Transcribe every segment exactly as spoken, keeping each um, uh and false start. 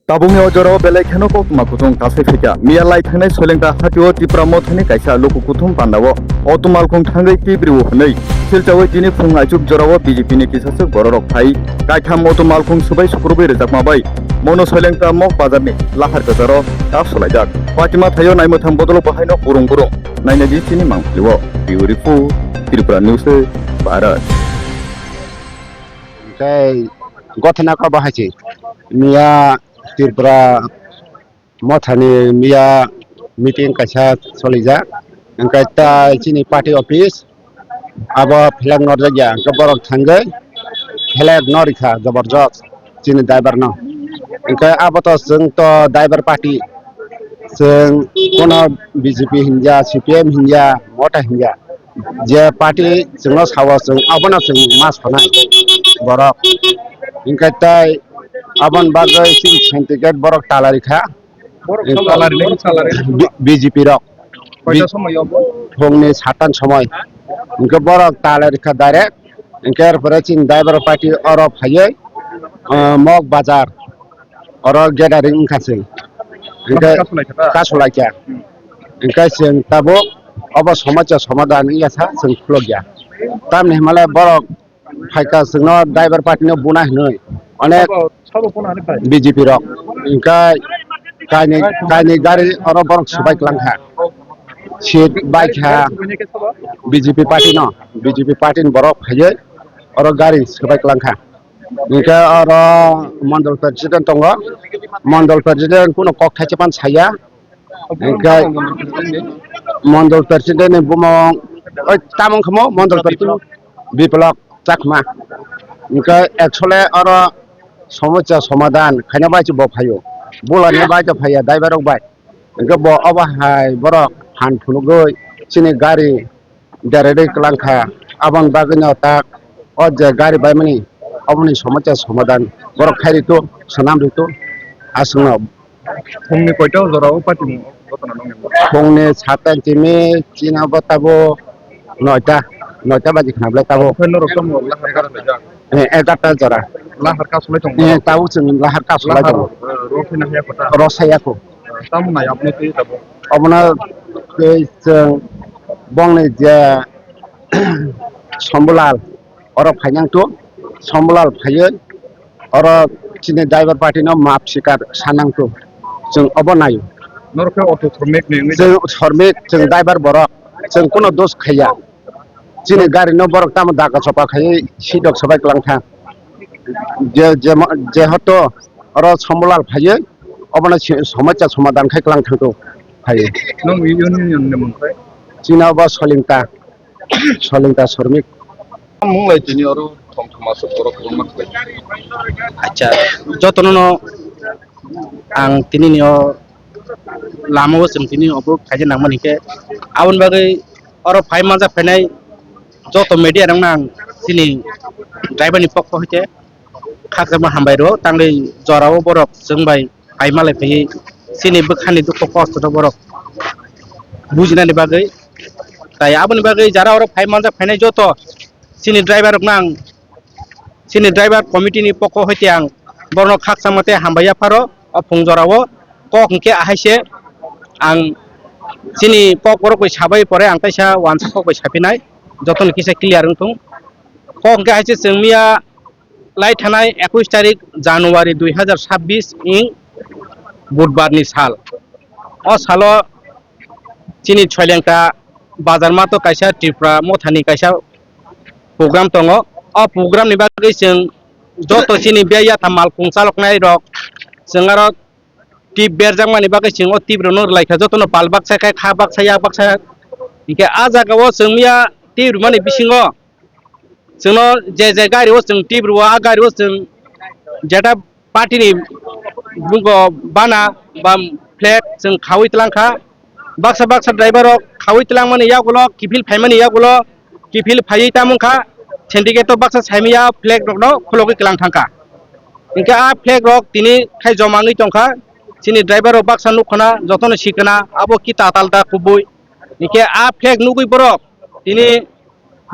Tabukni o jorao belai kheno koktwma kutung kasai phaikha. Miya lai thangnai Soilengta hatio Tipra Mothani kaisa luku kuthum pandao auto malkhung thangwi tibrio hwnwi silchawi tini phung aichuk jorao B J P ni kisaswk bororok phai kaitham auto malkhung swbai sukrubwi rwjakma bai mono Soilengta Mok bazarni lahar kwcharo ta solaijak. Patima thaio naimwthang bodolo bahaino kurung kurung nainai di chini mangpilio. Bureau report, Tripura News, Bharat. Tei gothana ko bahai se. Miya Tripura Mothani miya meeting kaisa solijak. Hingke ta chini party office abo flag norjakya. Hingke borok thangwi flag norikha joborjos chini driver no. Hingke abo to chwng to driver party, chwng kono B J P hinja, C P M hinja, Motha hinja. Je party chwngno sao chwng abono chwng ma sonai borok. Hingke tai aboni bagwi chini syndicate borok talarikha. Borok salari nai salari. B-, B J P rok. Koita B-, somoy obo? Phungni satan somoy. Hingke borok talarikha direct. Hingke er pore chini driver party oro phaiwi, ah, Mok bazar. Oro gathering wngkha chwng. Hingke kasulaikha ta? Kasulaikha. Hmm. Hingke chwng tabuk obo somosa somadhan wngya sa chwng khulokya. Tamni hwnmale borok phaikha chwngno driver party no buna hinwi. Onek sabo, sabo phone ani phai? B J P rok. Hingke kaini, kaini gari oro borok swbai kwlangkha. Seat baikha. B J P party no. B J P party ni borok phaiwi oro gari swbai kwlangkha. Hingke oro mondol president tongo. Mondol president kuno kok thaisa pan saya. Hingke mondol president ni bumung, oi, tamung khamo mondol president Biplok Chakma. Hingke actually oro somosa somadhan khaina bai bo phaio. Bulani bai to phaiya, driver rok bai. Hingke bo obo hai borok phan phunugwi chini gari dererwi kwlangkha. Aboni bagwino tak o je gari baimani oboni somosa somadhan borok khairito, swnamrito aswkno. Phungni koita o jora o patimung o ghotona nokni? Phungni satan timi chini obo tabuk noita, noita baji khna belai tabuk. Ophai norok tamo lahar egarota jora? Eh, egarota jora. Lahar kasulai tongo? Eh, tabuk chwng lahar kasulai tongo. Lahar, eh, rw khe nahya kota? Rw saya kho. Tamo nai aboni twi tabuk? Obono tei chwng bongni je Sombolal oro phainang to, Sombolal phaiwi oro chini driver party no maap sikar sanang to, chwng obo naio. Norok khe auto shramik ni wngwi? Chwng shramik, chwng driver borok, chwng kuno dos khaiya. Chini gari no borok tamo daga chopa khaiwi sidok sobai kwlangkha. Je, je, jehoto oro Sombolal phaiwi obono si-, somosa somadhan khai kwlangthang to phaiwi. Nong union ni mung khai? Chini obo Soilengta, Soilengta shramik. Mung lai tini oro thom thom aswk borok kwbangma khlai. Acha, jotono no ang tini ni o lama o chwng tini obo khaija nangmani khe aboni bagwi oro phai manjak phainai joto media rokno ang chini driver ni pokho hwnkhe khakchangma hambai rwo, tangwi jorao borok chwng bai phai malai phaiwi chini bwkhani dukhu kosto no borok bujinani bagwi. Tai aboni bagwi jara oro phai manjak phainai joto chini driver rokno ang, chini driver committee ni pokho hwnkhe ang borokno khakchangma tei hambai yapharo o phung jorao kok hwnkhe ahai se ang chini kok borok bai sabai pore ang kaisa uansa kok bai saphinai jotono kisa clear wngthung. Kok hwnkhe hai se chwng miya lai thanai ekush tarik January dui hazar sabbish ing Budbar ni sal. O salo chini Soilengta bazar mato kaisa Tripura Mothani kaisa program tongo. O program ni bagwi chwng joto chini biyai yatham malkhung chaloknai rok chwng aro tip berjakmani bagwi chwng o tip rokno rwlaikha, jotono pal baksa khe kha baksa yak baksa. Hinkhe a jagao chwng miya tip rwmani bisingo chwngno je je gari o chwng tip rwo, a gari o chwng jeta party ni bugo bana ba flag chwng khawi twlang kha. Baksa baksa driver rok khawi twlang mani yagulo, kiphil phai mani yagulo, kiphil phaiwi tamo wngkha, syndicate o baksa saimanya flag rokno khulogwi kwlang thangkha. Hinkhe a flag rok tini khai joma wngwi tongkha, chini driver rok baksa nukkha na jotono sikana abo ki tatal da kubui. Hinkhe a flag nugwi borok tini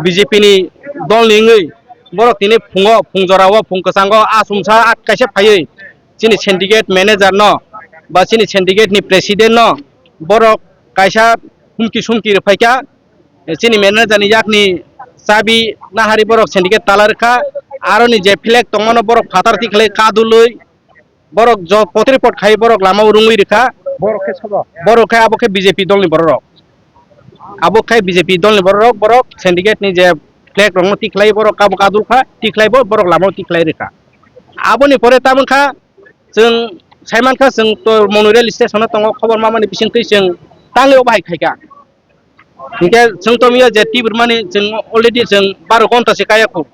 B J P ni dol ni wngwi borok tini phungo, phung jorao, phung kwchango achomsa at kaisa phaiwi chini syndicate manager no ba chini syndicate ni president no borok kaisa humki sumki rwphaikha, chini manager ni yakni chabi nahari borok syndicate tala rwkha, aroni je flag tongmano borok phatar tikhlai kadulwi, borok jo potri pot khai borok lama o rungwi rwkha. Borok khe sobo? Borok khe abo khe B J P dol ni borok rok. Abo khe B J P dol ni borok rok, borok syndicate ni je flag rok no tikhlai borok kabo kadul kha, tikhlai bo borok lama o tikhlai rwkha. Aboni pore tamo kha chwng saiman kha chwng to Monu rail station o tongo, khobor mamani bisingtwi chwng tangwi o bahai khaikha. Hinkhe chwng to miya je tibir mani chwng already chwng baro gonta se kaya khu.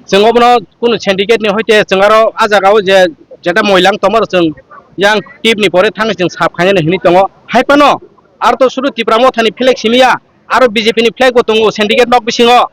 Chwng obono kunu syndicate ni hoite chwng aro a jaga o je jeta moilang tongma rok chwng yang tip ni pore thangwi chwng sap khainani hinwi tongo. Hai phano aro to suru Tipra Motha ni flag simiya, aro B J P ni flag bo tongo syndicate nok bisingo.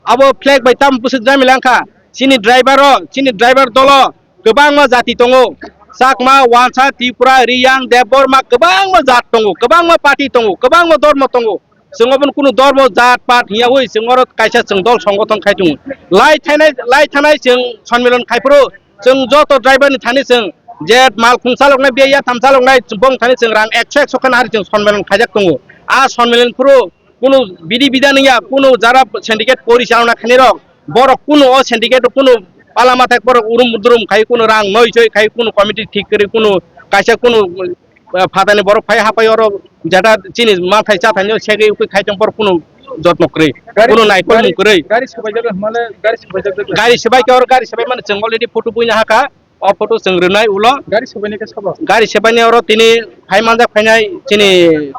Abo flag bai tam bwswk jamila wngkha. Chini driver o, chini driver dolo kwbangma jati tongo. Chakma, Wansa, Tripura, Riyang, Debbarma, kwbangma jat tongo, kwbangma party tongo, kwbangma dormo tongo. Chwng obono kunu dormo, jat, pat hiya oi chwng oro kaisa chwng dol songothon khai tongo. Lai thainai, lai thanai chwng sonmilon khai phuru chwng joto driver ni thani chwng je mal khung chaloknai, biya yatham chaloknai bong thani chwng rang ekso ekso khe nari chwng sonmilon khaijak tongo. A sonmilon phuru kunu bidi bida nungya, kunu jara syndicate pori chalokna khainai rok, borok kunu o syndicate kunu pala mathai borok urum durum khai, kunu rang noi choi khai, kunu committee thik kwrwi, kunu kaisa kunu, eh, phatani borok phai hapai oro jeta chini mathai chathaino segwi ukui khai tong borok kunu jotno kwrwi, kunu naikolmung kwrwi. Gari swbaijak hwnmale, gari swbaijak. Gari swbai khe oro gari swbai mani chwng already photo buina hakha. O photo chwng rwnai ulo. Gari swbaini khe sabo? Gari swbaini oro tini phai manjak phainai chini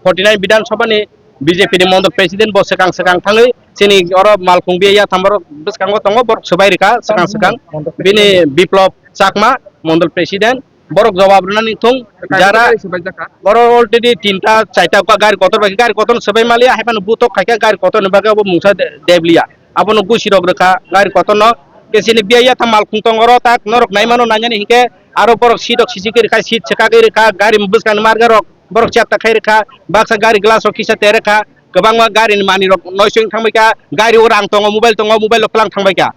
forty nine Bidhan Sabha ni B J P ni mondol president bo swkang swkang thangwi chini oro malkhung biya yatham borok bwskango tongo, borok swbai rwkha swkang swkang. Bini Biplop Chakma mondol president, borok jawab rwnani thung. Jara gari swbaijak kha? Borok already tinta charta gari kotor bai gari kotor swbai maliya, hai phano butok khaikha gari kotor ni bagwi abo mungsa de-, debliya. Abono gusi rok rwkha gari kotorno. Kesini biya yatham malkhung tong oro tak norok naimano nainani hinkhe aro borok seat rok sisi khe rwkha, seat swkagwi rwkha, gari bwskangni marga rok borok chapta khai rwkha, baksa gari glass rok kisa te rwkha, kwbangma gari ni manwi rok noising thangbaikha, gari o rang tongo, mobile tongo, mobile rok twlang thangbaikha.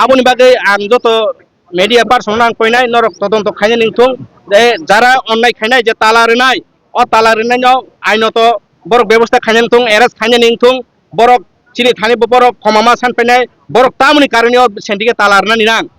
Aboni bagwi ang joto media person ang koinai norok todonto khainani wngthung, je jara onnai khainai je tala rwnai, o tala rwnaino ainoto borok bebosta khainani wngthung, arrest khainani wngthung, borok chini thani bo borok khoma ma san painai, borok tamoni karoni o syndicate tala rwnani nang.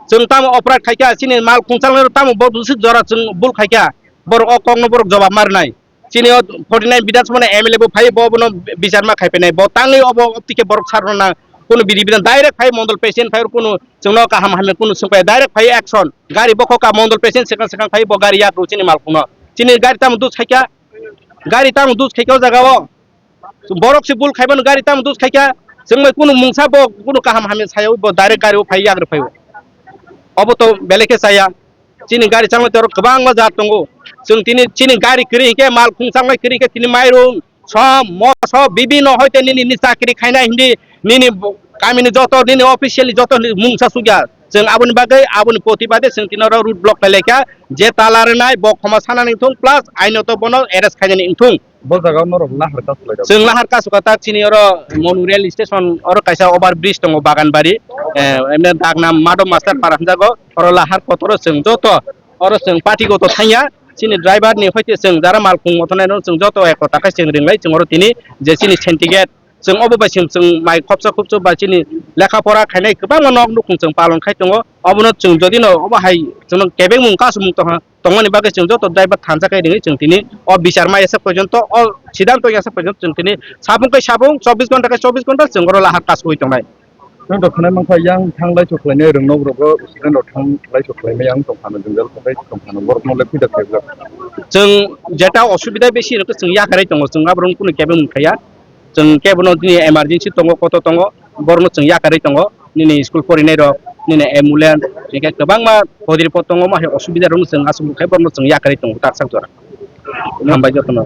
Chwng tamo operate khaikha, chini mal khungchangno tamo bo bwswk jora chwng bul khaikha, borok o kokno borok jobab ma rwnai. Chini o forty nine Bidhan Sabha ni M L A bo phai bo bono bichar ma khai painai, bo tangwi obo optike borok sarno nang, kunu bidi bidhan direct phai mondol president phai kunu chwngno kaham hamya kunu swngpai direct phai action. Gari bokhok ka mondol president swkang swkang phai bo gari yak rw chini mal khungno. Chini gari tamo dus khaikha, gari tamo dus khaikha o jaga o. Borok se bul khaibano gari tamo dus khaikha, chwng bai kunu mungsa bo kunu kaham hamya saya bo direct gari o phai yak rw phai o. Obo to belai khe chaya. Chini gari changma toro kwbangma jat tongo. Chwng tini chini gari kwrwi hinkhe mal khung changma kwrwi hinkhe tini mairum, som, moso, bibino hoite nini ni chakri khaina hindi nini bo-, kamini joto nini officially joto ni mungsa sugya. Chwng aboni bagwi aboni protibade chwng tini oro road block khlai laikha. Je tala rwnai bo khoma sanani wngthung plus aino to bono arrest khainani wngthung. Bo jaga o norok nahar kasu lai rw? Chwng nahar kasu kha tak chini oro Monu rail station oro kaisa over bridge tongo Baganbari, eh, emne dagnam Madhab Master para hwnjago, oro lahar kotoro chwng joto oro chwng party goto thangya, chini driver ni hoite chwng jara mal khung mothonai no chwng joto ekota khe chwng ringlai chwng oro tini je chini syndicate chwng obo bai chwng, chwng mai khopsa khopsa ba chini lekha pora khainai kwbangma nok nukhung chwng palon khai tongo, obono chwng jodi no obo hai chwng kebengmung kasumung tongkha. Tongmani bagwi chwng joto driver thansa khe ringwi chwng tini o bichar ma yasa porjonto o sidanto yasa porjonto chwng tini sapung khe sapung chobbish ghonta khe chobbish ghonta chwng oro lahar kasugwi tongnai. Chwng rok khwnai mankha yang thang lai chuk khlainai rwng nok rogo student rok thang lai chuk khlainai yang tong phano jwngjal khabai tong phano borok no le puida khaijak. Chwng jeta osubida besi rok chwng yakarwi tongo chwng aborok kunu kebengmung khaiya. Chwng kebono tini emergency tongo, koto tongo, borokno chwng yakarwi tongo, nini school porinai rok, nini ambulance, hinkhe kwbangma hodiripot tongo, omo hai osubida rokno chwng aswk khai borokno chwng yakarwi tongo, tak sak jora. Hambai jotono.